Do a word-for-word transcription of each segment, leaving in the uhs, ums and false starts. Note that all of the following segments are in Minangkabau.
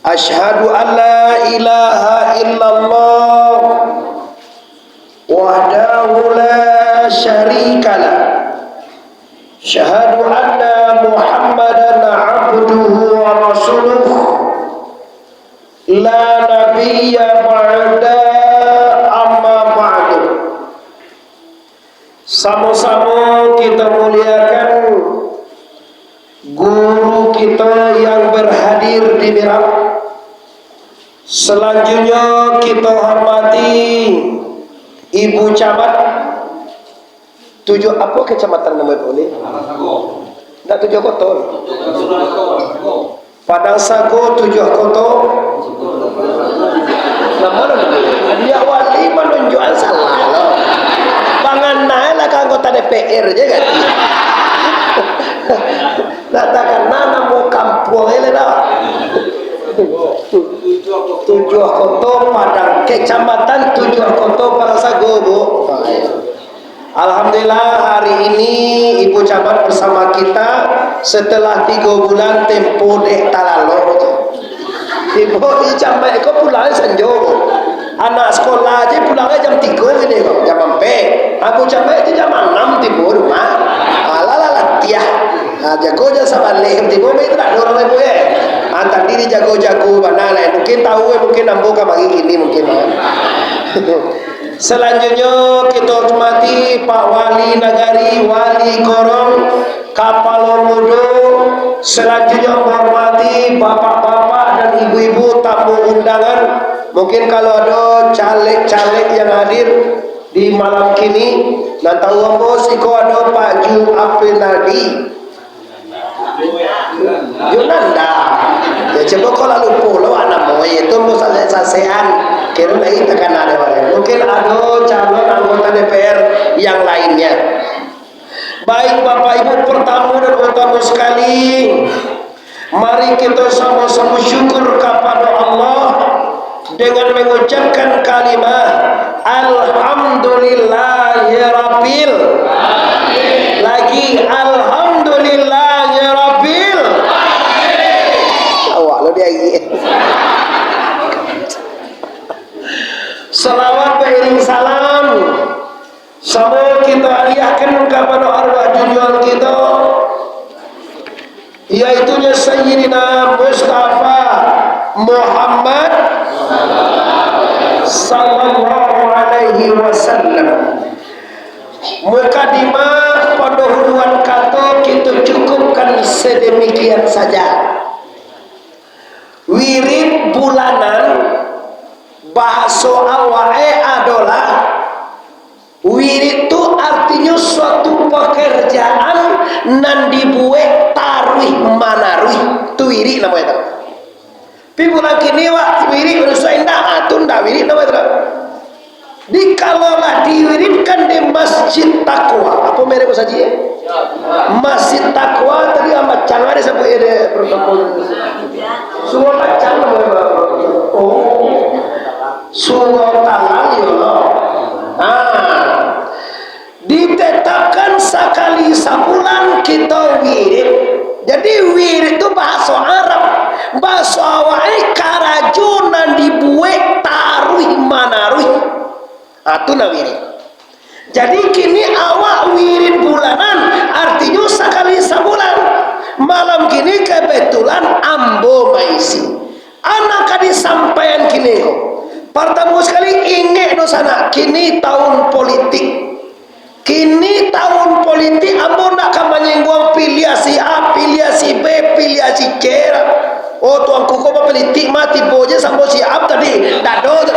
Asyhadu an la ilaha illallah wahdahu la syarikalah. Asyhadu anna Muhammadan abduhu wa rasuluh. La nabiyya ba'da, amma ba'du. Samo-samo kita muliakan guru kita yang berhadir di mihrab. Selanjutnya kita hormati Ibu Camat. Tujuh apa kecamatan nama Ibu ni? Ndak tujuh koto. Padang Sago, tujuh koto. Nama nama? Dia wali manunjuakan salah lo. Panganai lah ka anggota D P R je kan. Nak takana namo kampuang ni lah. Tujuh koto Padang, kecamatan Tujuh Koto Padang Sago, Bu. Alhamdulillah, hari ini Ibu Camat bersama kita setelah tiga bulan tempo dek talalok tu. Ibu Camat ko pulang sanjo. Anak sekolah je pulang jam tiga gini ko, jam ampek. Ibu Camat je jam anam tibo rumah. Alah lah latiah. Ha, jago jan sabaleh tibo, itu tak ada orang ibu eh. Ha, tadi dijago-jago bana lah. Mungkin tahu eh, mungkin ambo kamari kini mungkin. Ha. Selanjutnya, kita hormati Pak Wali Nagari, Wali Korong, Kapalo Mudo. Selanjutnya, menghormati bapak-bapak dan ibu-ibu tamu undangan. Mungkin kalau ada caleg-caleg yang hadir di malam kini, nan tahu ambo siko ada Pak Ju Aprinaldi. Yunanda. Ya, coba kau lalu pulo anak moe itu mau sasean. Kira baik takana dek wale. Mungkin ada calon anggota D P R yang lainnya. Baik Bapak Ibu, pertama dan utama sekali, mari kita sama-sama syukur kepada Allah dengan mengucapkan kalimah Alhamdulillahirabbil. Lagi, Alhamdulillahirabbil. Awak lo dia lagi. Salawat beriring salam sama kita alihkan kepada arwah junjungan kita, yaitunya Sayyidina Mustafa Muhammad sallallahu alaihi wasallam. Mukadimah, pendahuluan kata kita cukupkan sedemikian saja. Wirid bulanan, bahaso awak e adolah, wirid tu artinyo suatu pekerjaan nan dibuek taruih manaruih. Tu wirid namo e tu. Pi bulan kini, wak, wirid manusia indak, ah, tu ndak wirid namo e tu. Dikalolah diwiridkan di Masjid Takwa, apo merek masajik, eh? Masjid Takwa tadi, ah, macam ado sabuik, eh, di protokol. Sungai Pacang, oh, Sungai Talang, ya Allah. Nah, ditetapkan sakali sabulan kita wirid. Jadi, wirid tu bahaso Arab. Bahaso awak ni karajo nan dibuek taruih manaruih. Ah, tu nan wirid. Jadi, kini awak wirid bulanan, artinyo sakali sabulan. Malam kini kebetulan ambo maisi. Anak ka disampaian kini ko. Partamo sakali, ingek do sanak, kini tahun politik. Kini tahun politik, ambo ndak ka manyingguang piliah si A, piliah si B, piliah si C lah. Oh, tuanku ko bapolitik mah, tibo je samo si A tadi, dado tu.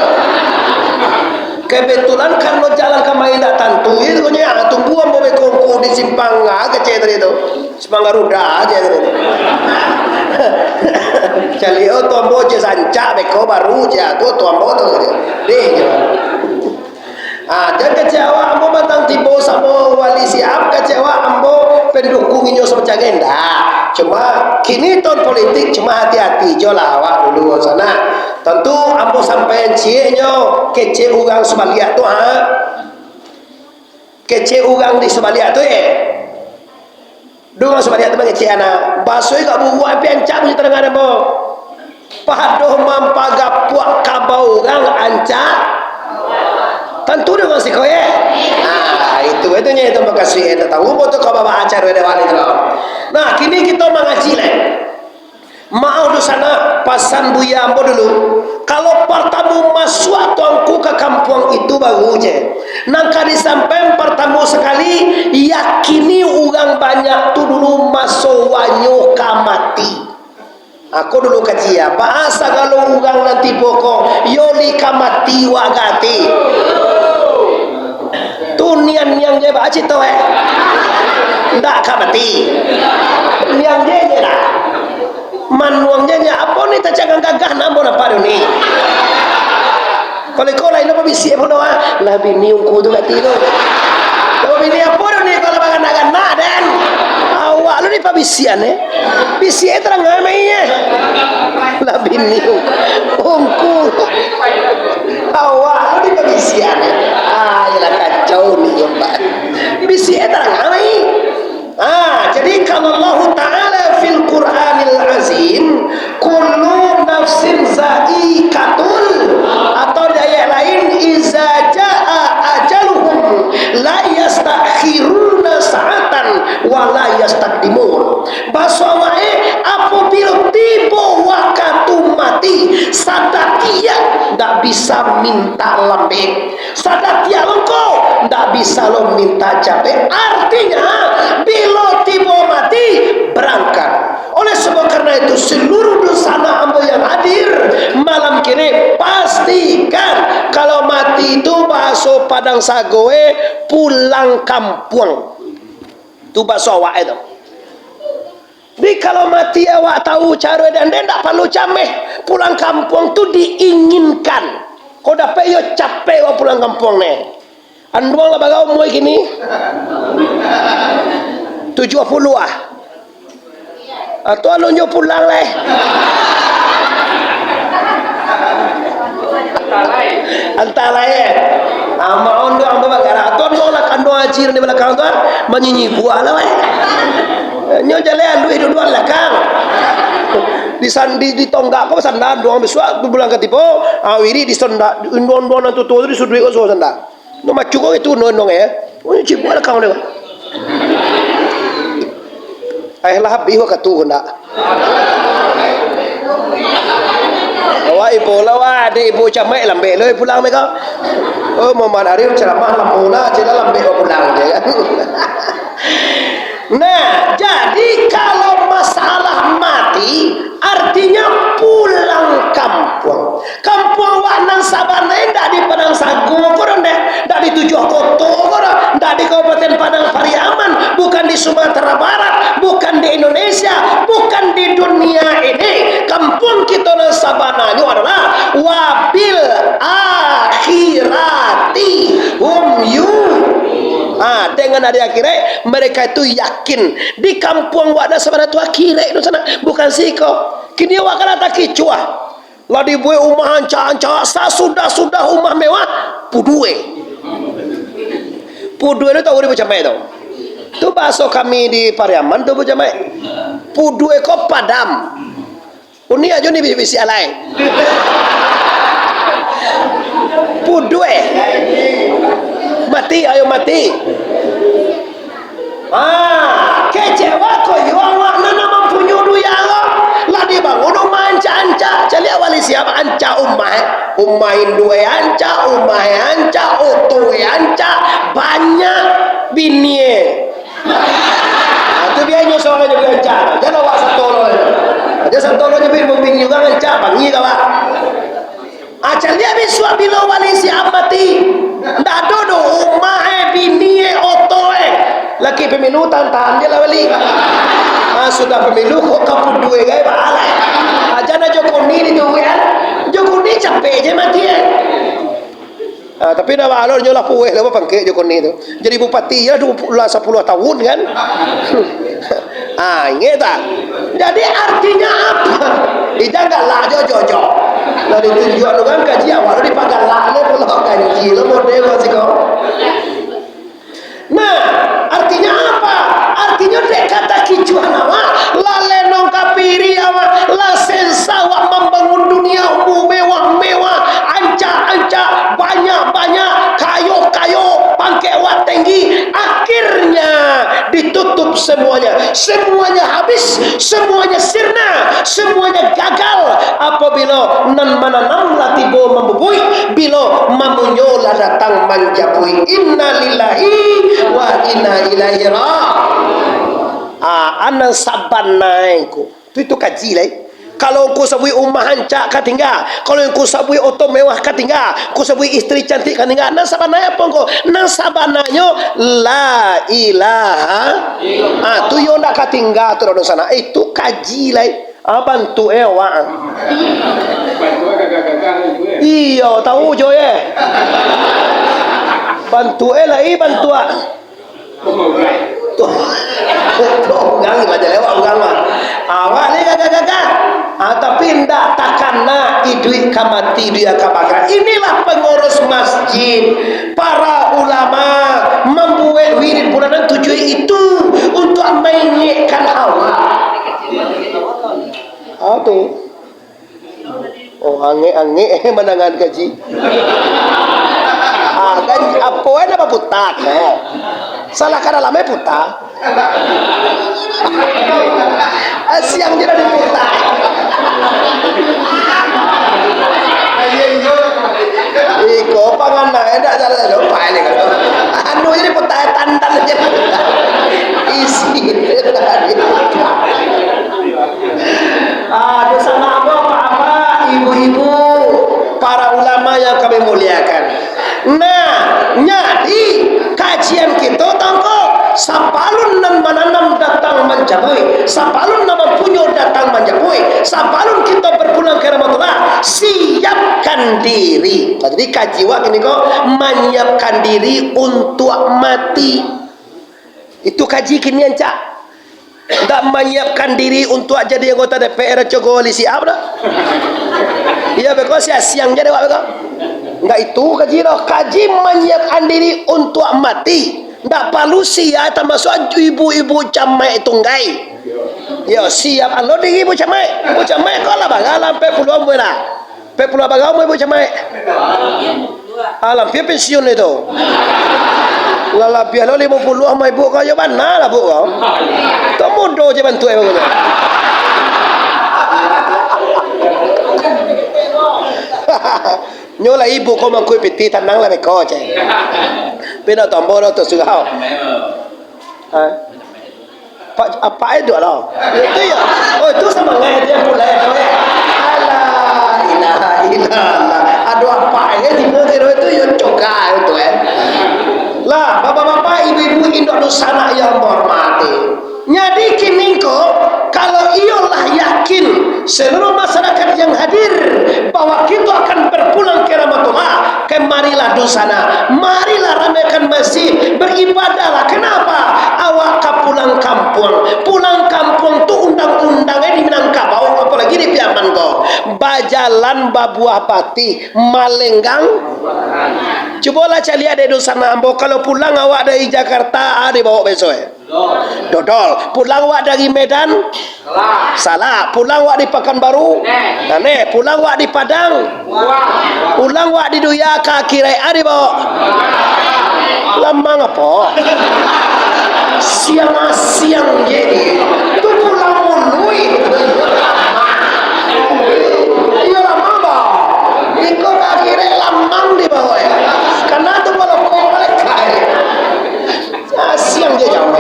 Kebetulan karano jalan kamari ndak tantu, ya, tu nyo, ah, tunggu ambo beko di simpang, ah, kecek tadi tu. Simpang Garuda je tadi tu. Caliak, oh, tu ambo je sancak, beko baru je, tu, tu ambo tu. Deh, je. Ah, jan kecek awak, ambo batang tibo samo Wali Siap, kecek awak, ambo pendukung inyo samo cagenda. Cuma, kini tahun politik, cuma hati-hati jo lah awak dulu, sanak. Tantu ambo sampaian cieknyo, kecek urang Subaliak tu, ha. Kecek urang di Subaliak tu, eh. Duh, urang Subaliak tu mangecek anak. Baso agak buruak, tapi ancak bunyi tadanga dek ambo. Padoh mampagapuak kabau urang ancak. Tantu dek urang siko, ye? Ah, itu, itu nyo itu makasuik, eh, tahu, butuh kau bawa acar, eh, dewan itu. Nah, kini kito mangaji lai. Maaf dunsanak, pasan buya ambo dulu. Kalau partamo masuak tuangku ka kampuang itu baru je. Nan ka disampaian partamo sakali, yakini urang banyak tu dulu maso wanyo ka mati. Ako dulu kaji, baa sagalo urang nan tibo ko, yo li ka mati wak gati. Tu nian-nian je baa cito, eh. Ndak ka mati. Nian je je lah. Manuang je je. Apo ni tacangang gagah nan ambo nampak tu ni? Kalau iko lain apo bisiak pulo, ah? Lah bini ungku tu gati tu. Lah bini apo tu ni kalau baganak-ganak, den? Awak lu ni pabisian, eh? Bisiak tarang amai, eh? Lah bini ungku. Awak lu ni pabisian, eh? Ah, iyalah kacau ni, Pak. Bisiak tarang amai. Ah, jadi kalau Allah Ta'ala fil Qur'anil Azim, "Kullu nafsin za'iqatul," atau di ayat lain, "Iza ja'a ajaluhum la yastakhiruna sa'atan wa la yastaqdimun." Baso awak, eh, apabilo tibo wakatu mati, sadatiak ndak bisa mintak lambek. Sadatiak longko, ndak bisa lo mintak capek. Artinyo, bilo tibo mati, barangkat. Oleh sebab karano itu, seluruh dunsanak ambo yang hadir malam kini, pastikan kalau mati tu bahaso Padang Sago, eh, pulang kampuang. Tu bahaso awak itu. Jadi, kalau mati awak tahu caro dan den, ndak paralu cameh. Pulang kampuang tu diinginkan. Kok dapek yo capek awak pulang kampuang ne. Anduang lah bara umua kini? Tujuah puluah ah. Atau alun jo pulang lai. Antah lai, eh. Amak ondong ambo bagarak. Tuan mau lah kando aji di balakang tu, ah. Manyinyi buah lah, weh. Nyo jaleh aluih duduak balakang. Di san-, di, di tonggak ko sanda, duang bisuak, tu bulan katipo, ah, wirik di sanda, induang-induang nan tuo-tuo tu di suduik ko suo sanda. Nyo macu ko itu, induang-induang, eh. Oh, cibuak balakang dia. Aih lah habih wakatu ko ndak? Awak ibo lah, wah, dek ibo camaik lambek lo pulang meko. Oh, Muhammad Arif ceramah lamo lah, cila lambek pulang je kan. Nah, jadi kalau masalah mati, artinyo pulang kampuang. Kampuang wak nan sabananyo ndak di Padang Sago ko doh, ndak di Tujuah Koto ko doh, ndak di Kabupaten Padang Pariaman, bukan di Sumatera Barat, bukan di Indonesia, bukan di dunia ini. Kampuang kito nan sabananyo adolah wabil akhirati hum yu. Ah, dengan hari akhirat, mereka itu yakin. Di kampuang wak nan sabananyo tu akhirat tu sanak, bukan siko. Kini wak ka lah takicuah. Lah dibuek umah ancak-ancak, sasudah-sudah umah mewah, pudue. Pudue tu tahu di Bucamai tu. Tu bahaso kami di Pariaman tu Bucamai. Pudue ko padam. Uni ajo ni bisi-bisi alai. Pudue. Mati, ayo mati. Ah, kecewa ko yo awak nan mampunyoi dunia ko. Lah dibangun umah ancak-ancak. Caliak wali siap ancak umah, eh. Umah indue ancak, umah ancak, oto ancak, banyak binie. Ah, tu bianyo surang ajo ancak. Jan awak sato lo. Aja sato lo je bini urang ancak, bangih ka awak. Ah, caliak bisuak bilo wali siap mati. Ndak ado doh umah, eh, bini, eh, oto, eh. Laki pemilu tahan-tahan je lah wali. Ah, sudah pemilu kok ka pudue gai baalai. Aja na Joko ni di duit, kan. Joko ni capek je mati, eh. Ah, tapi ndak baalai nyo lah pueh lah pangkek Joko ni tu. Jadi bupati lah dua puluh lah sapuluah tahun kan. Ah, ingat tak? Jadi artinya apa? Ijang galak jo, jo, jo. Lah ditunjuak urang kaji awak lo dipagalak lo pulo kaji lo model ko siko. Nah, artinya apa? Artinya dek kata kicuah awak, lah lenong kapiri awak, lah sensa awak mambangun Semuanya habis, semuanya sirna, semuanya gagal apabilo nan mananam lah tibo mambubuik, bilo mamunyo lah datang manjapuik. Innalillahi wa inna ilaihi ra-, ah, anan sabanai ko. Tu, itu kaji lai. Kalau ngku sabuik umah rancak ka tingga, kalau ngku sabuik oto mewah ka tingga, ngku sabuik istri cantik ka tingga, nan sabananyo apo ngku? Nan sabananyo la ilaha. Ah, tu yo ndak ka tingga tu dunsanak. Eh, tu kaji lai. Ah, bantuak eh awak. Iyo, tahu jo eh. Bantuak eh lai bantuak. Tu, tu urang lah jaleh awak urang mah. Awak ni gagah-gagah. Ah, tapi ndak takana iduik ka mati, iduik ka bangkrut. Inilah pengurus masjid, para ulama mambuek wirid bulanan tujuah itu untuak mainyekkan awak. Ah, tu. Oh, angek-angek mandangakan kaji. Ah, kan, apo nan baputa ko? Salah ka dalam eh puta. Ah, siang je lah diputa. Iko pangana, eh, dak salah, lupa ini kan. Anu je diputa, tandan je. Isi. Ah, dunsanak ambo, bapak-bapak, ibu-ibu, para ulama yang kami muliakan. Nah, jadi kajian kito tongko, sabalun nan mananam datang manjapuik, sabalun nan mampunyo datang manjapuik, sabalun kito berpulang ka rahmatullah, siapkan diri. Nah, jadi kaji wak kini ko, manyiapkan diri untuak mati. Itu kaji kini ancak. Ndak manyiapkan diri untuak jadi anggota D P R, cogo li siap dah. Iya beko, sia siang jadi awak beko. Ndak itu kaji doh. Kaji manyiapkan diri untuak mati. Ndak palu sia, tamasuak ibu-ibu camaik tunggai. Yo, siap alo diri ibu camaik. Ibu camaik ko lah bagalah ampek puluah umua lah. Pek puluah bagau mah ibu camaik. Alam, pia pensiun itu. Lah labiah lo limo puluah mah ibu kau, yo bana lah bu kau. Tu mudo je bantuak ibu tu. Nyo lah ibu kau mangkui piti, tanang lah beko ceh. Pina tombo lo tu surau. Ha? Pak, apak eh duo lo. Itu yo. Oh, itu samangaik dia mulai tu eh. Alah, ilaha illallah. Aduh, apak eh tibo tiro itu yo coka itu eh. Lah, bapak-bapak, ibu-ibu, indak dunsanak yang menghormati. Jadi kini ko, kalau iyo lah yakin seluruh masyarakat yang hadir bahwa kito akan berpulang ke rahmatullah, Kan marilah dunsanak, marilah ramaikan masjid, beribadahlah. Kenapa? Awak ka pulang kampuang. Pulang kampuang tu undang-undang eh di Minangkabau, apalagi di Piaman ko. Bajalan babuah patih, malenggang. Cubolah caliak dek dunsanak ambo, kalau pulang awak dari Jakarta, ah, dibawa beso eh. Dodol. Pulang wak dari Medan? Salah. Salah. Pulang wak di Pakanbaru? Neh. Nah, neh. Pulang wak di Padang? Wah. Pulang wak di dunia ka akhirat, ah, dibawa. Lamang apo? Siang-siang je. Tu pulang mului. Iyo lamang, bah. Iko ka akhirat lamang dibawa, eh. Kana tu kalau kau balik kai. Ah, siang je jauah.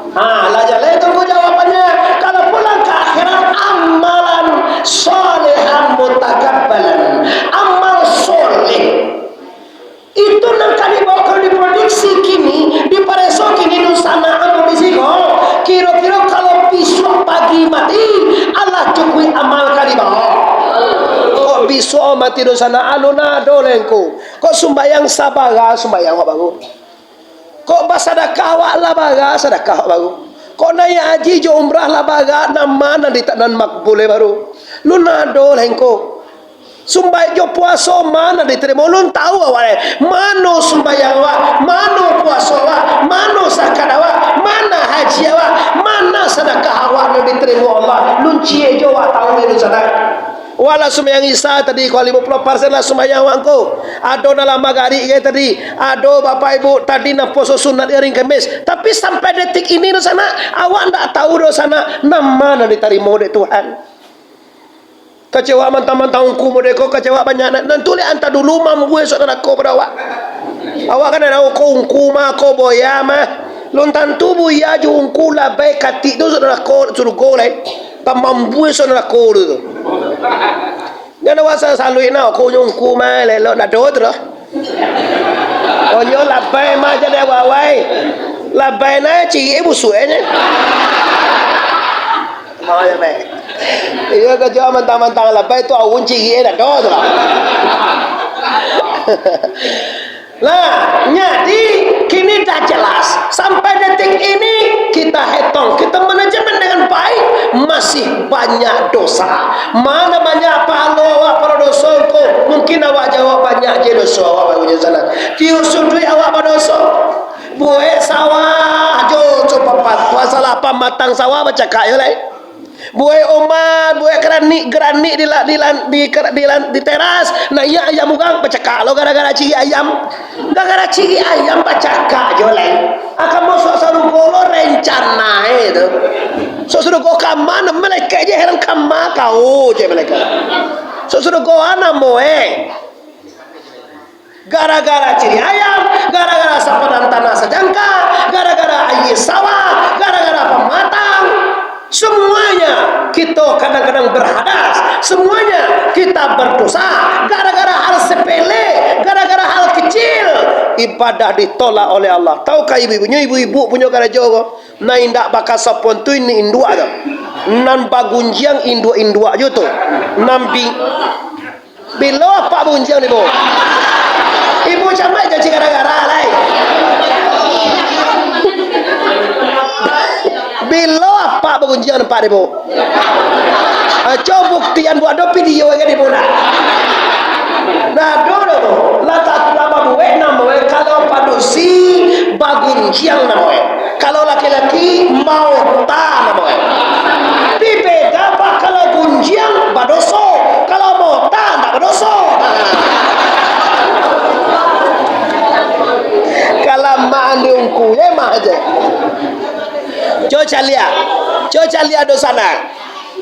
Ha, lah jaleh tunggu jawabannyo. Kalau pulang ka akhirat, amalan solehan mutakabbalan. Amal soleh. Itu nan ka dibawa, kalau diprediksi kini, dipareso kini dunsanak ambo di siko. Kiro-kiro kalau bisuak pagi mati, alah cukuik amal ka dibawa. Kok bisuak mati dunsanak, alun ado lengko. Kok sumbayang sabara sumbayang awak baru. Kok basadakah awak lah bara sadakah awak baru. Kok naiak haji jo umrah lah bara, nan ma nan di, nan makbul eh baru. Lun ado lah engko. Sumbayang jo puaso ma nan ditarimo, lun tahu awak eh. Mano sumbayang awak, mano puaso awak, mano zakat awak, mana haji awak, mana sadakah awak nan ditarimo Allah. Lun ciek jo awak tahu eh, lun sadakah. Alah sumbayang Isya tadi ko, limo puluah persen lah sumbayang awak ko. Ado nan lah magarik gai tadi. Ado bapak ibu tadi nan puaso sunat hari Kamis. Tapi sampai detik ini tu sanak, awak ndak tahu doh sanak, nan ma nan ditarimo dek Tuhan. Kecewa mantang-mantang ungku model ko, kecewa banyak. Nan, nan tu leh antah dulu mambuih suak narako pado awak. Awak kan ado ko ungku mah, ko buya mah. Lun tantu buya jo ungku labai katik tu suak narako surugo lai. Ka mambuih suak narako tu. Jan awak sa-, saluik nah, ko nyo ungku mah, lelok nado tu doh. Onyo labai mah jadi awai-awai. Labai nah ciek busuak nyo. Mau yo, Mek. Iyo, kecewa mantang-mantang labai tu, awun ciek nado tu lah. Nah, jadi kini dah jelas. Sampai detik ini kita hetong, kita manajemen dengan baik, masih banyak dosa. Mana banyak pahalo awak pado doso ko? Mungkin awak jawab banyak je doso awak baru je sanak. Tiok suduik awak badoso. Buek sawah jo, jo papat. Masalah pamatang sawah bacakak yo lai. Buek omat, buek garanik, garanik di la-, di lan-, di ker-, di lan-, di teras. Nah, iyo ayam urang bacakak lo gara-gara ciek ayam. Gara-gara ciek ayam bacakak jo lai. Akan masuak sarugo lo rencana e tu. Masuak sarugo kama, nah malaikat je heran kama kau je malaikat. Masuak sarugo a namo e. Gara-gara ciek ayam, gara-gara sapadang tanah sajangka, gara-gara aia sawah, gara-gara pamatang, semuanya kita kadang-kadang berhadas, semuanya kita berdosa, gara-gara hal sepele, gara-gara hal kecil, ibadah ditolak oleh Allah. Tahukah ibu-ibu, nyo ibu-ibu punyo karajo ko, nan indak bakasapon tu ini induak tu, nan bagunjiang induak-induak jo tu, nan bi-, Bilo apak bagunjiang di bo? Ibu camai janji gara-gara lai. Bilo apak bagunjiang nampak di bo? Ah, co buktian buat do video kan ibu nak. Nah, do do bo. Lah tak lama buek namo e kalau padusi bagunjiang namo e. Kalau laki-laki, mauta namo e. Tapi beda, Pak, kalau gunjiang, badoso. Kalau mauta, ndak badoso. Kalamaan di ungku, ya, mah aja. Coba caliak. Coba caliak dosa nak.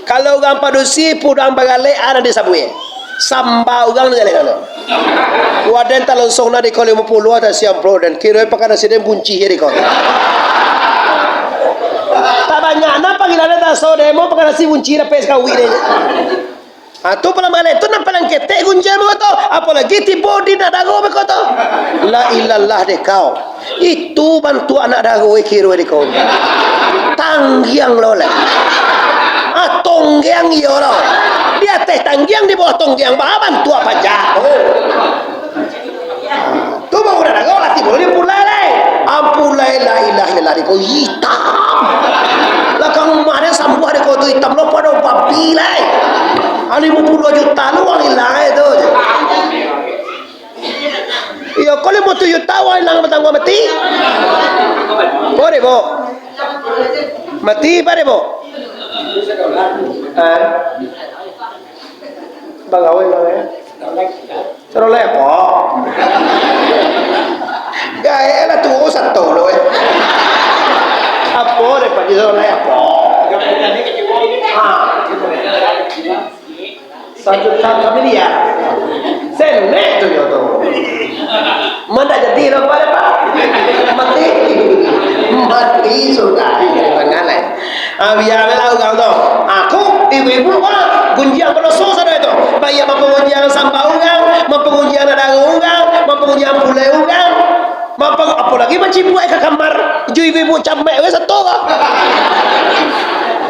Kalau urang padusi, puduang bagalek, a nan disabuik. Samba urang nan jaleh tu. Waden talonsong na di ko limo puluah, tak siam pro den. Kiro pakan nasi den bunci je di ko. Tak banyak na panggilan den taso demo pakan nasi bunci dapek sakawik den. Ha, tu palang bagalek tu nan palang ketek gunjiang beko tu. Apolagi tibo di nak daro beko tu. La ilallah dek kau. Itu bantuak anak daro e kiro di kau. Tanggiang lo lah. Ah, tonggiang iyo lo. Di ateh tanggiang, di bawah tonggiang, bah bantuak pajak. Oh. Tu baru dah daro lah tibo di pulai lai. Ampulai la ilaha illallah di kau hitam. Lah kang umah dia sambuah di kau tu hitam lo pado babi lai. Ah, limo puluah juta lo uang ilai tu. Iyo, ko limo puluah juta uang ilang batangguang mati. Bo deh, bo. Mati, ba deh, bo. Ah. Bagawai, bagawai. Sarolai apo? Gaek lah tuo sato lo, eh. Apo deh, Pak Haji, sarolai apo? Ah. Sajuta familiar. Senek tu nyo tu. Mandak jadi lo pada, Pak. Mati. Mati sudah. Tangan lai. Ah, biar lah urang tu. Aku, ibu-ibu, wah, gunjiang badoso sado tu. Baiak mampangunjiang samba urang, mampangunjiang nadaro urang, mampangunjiang pulai urang. Mampa-, apolagi mancibuak ka kamar. Ju ibu-ibu camek we sato ka.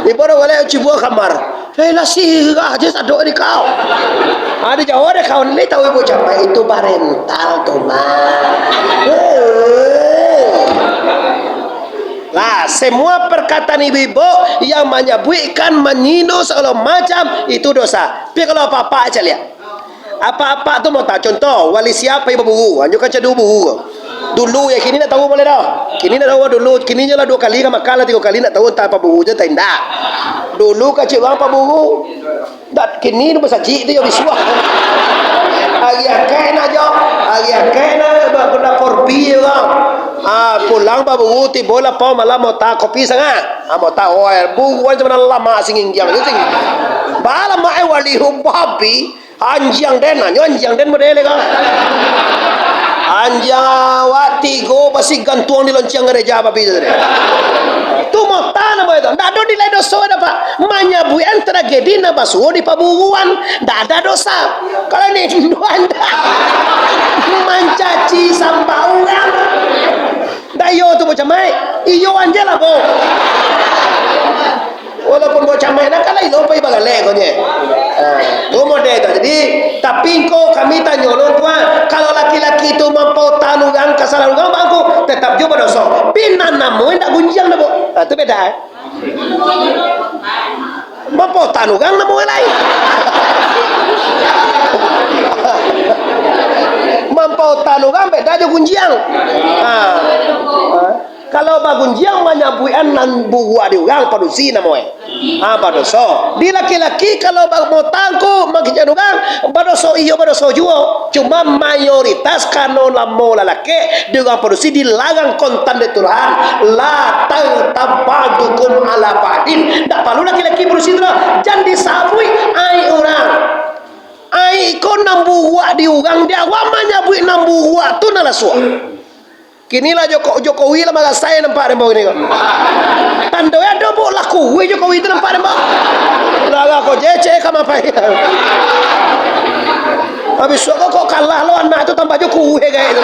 Ibu dah boleh cibuak kamar. Eh, lah sirah je sadok di kau. Ah, di Jawa deh kawan ni tahu ibu capai itu barental tu, mah. Oh. Lah, semua perkataan ibu-ibu yang menyebuikan, menyino segala macam, itu dosa. Tapi kalau apak-apak caliak. Apak-apak tu mau tak contoh, wali siap pai baburu, anjo kan cadu buru. Dulu ya, kini ndak tahu buliah doh. Kini ndak tahu dulu. Kini nyo lah duo kali ka Makkah, lah tigo kali, ndak tahu antah paburu jo antah indak. Dulu kecek urang paburu. Ndak, kini tu basajik tu yo bisuak. Ari akek nak jo. Ari akek nak ba-, banda korpi jo urang. Ah, pulang paburu, tibo lapau malam, mota kopi sangah. Ah, mota, oi, buruan cuma lamak singinggiang tu sing. Balamak, eh, wali babi. Anjiang den, nyo anjiang den model ko. Anjiang awak tigo basi gantuang di lonceng gareja babi tu tadi. Tu mota namo itu. Ndak ado nilai doso doh, Pak. Manyabuikan tragedi nan basuo di paburuan. Ndak ada dosa. Kalau ni, anda mancaci sambah urang. Ndak iyo tu, Buk Camaik. Iyo anje lah, Buk. Walaupun Buk Camaik nak kalah, ilo pai bagalek ko nye. Ha, tu model tu. Jadi, tapi ko kami tanyo lo, Tuan, kalau laki-laki tu mampaotan urang, kasalahan urang, bangku, tetap juo badoso. Pinan namo ndak gunjiang doh, Buk. Ha, tu beda, eh. Mampaotan urang namo lai. Mampaotan urang beda jo gunjiang. Ha. Ha. Kalau bagunjiang manyabuikan nan buruak di urang, padusi namo e. Ha, badoso. Di laki-laki kalau ba-, mampaotan ko, magunjiang urang, badoso iyo, badoso juo. Cuma mayoritas karano lamo lalaki, di urang padusi dilarang kontan dek Tuhan. La taghtab ba'dukum ala ba'din. Ndak paralu laki-laki padusi tu lah. Jan disabuik aib urang. Aib ko nan buruak di urang, di awak manyabuik nan buruak tu nan lah suah. Kini lah Joko-, Jokowi lah marasai nampak dek ambo kini ko. Tando e ado, Buk, lah kuruih Jokowi tu nampak dek ambo. Lah, lah ko jecek ka mapai. Habis tu ko, kok kalah lo anak tu tambah jo kuruih gaek tu.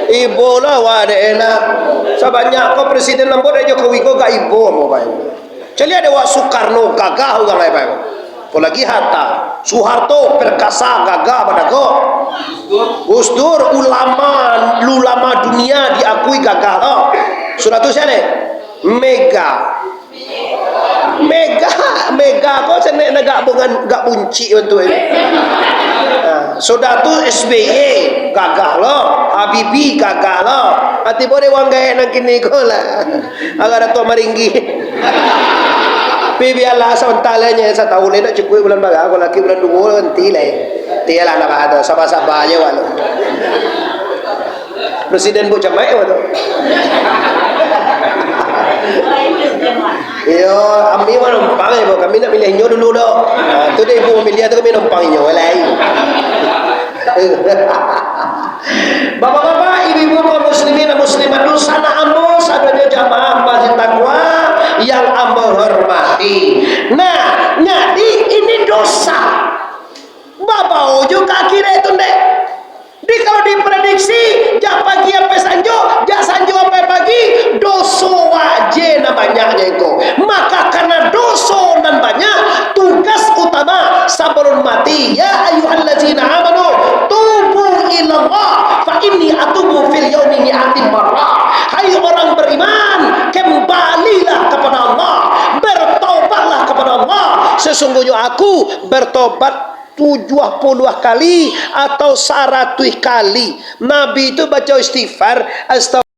Ibo lah awak dek e lah. Sabanyak ko presiden nan buek dek Jokowi ko gak ibo ambo pai. Caliak dek awak Soekarno gagah urang lai pai. Apolagi Hatta, Soeharto perkasa gagah badago. Gus Dur ulama, ulama dunia diakui gagah lo. Sudah tu sia lai? Mega. Mega, Mega ko senek negak bungan, gak buncik bantuak ini. Ha, sudah tu S B Y gagah lo, Habibie gagah lo. Ati boleh wang gaek nan kini ko lah. Agak Datuk Maringgi. Tapi bialah, sabanta lai nyo, satahun lai ndak cukuik bulan bara, kalau laki bulan duo nanti lai. Tialah nak bahas tu, saba-saba je wak tu. Presiden Buk Camaik wak tu. Iyo, kami mah numpang je, kami ndak milih inyo dulu doh. Ha, tu dek ibu mamilih tu kami numpang inyo lai. Bapak-bapak, ibu-ibu, kaum muslimin dan muslimat, dunsanak ambo sadonyo jamaah Masjid Taqwa yang ambo hormati. Nah, jadi ini dosa. Babao jo ka akhirat tu ndeh. Di, kalau diprediksi, jak pagi sampai sanjo, jak sanjo sampai pagi, doso waje nan banyaknyo iko. Maka karena doso nan banyak, tugas utama sabalun mati, "Ya ayyuhallazina amanu, tubu ilallah, fa inni atubu fil yaumi mi'ati marrah." Hai orang beriman, kembalilah kepada Allah, bertobatlah kepada Allah. Sesungguhnya aku bertobat tujuah puluah kali atau saratuih kali. Nabi tu baco istighfar, astagfirullah,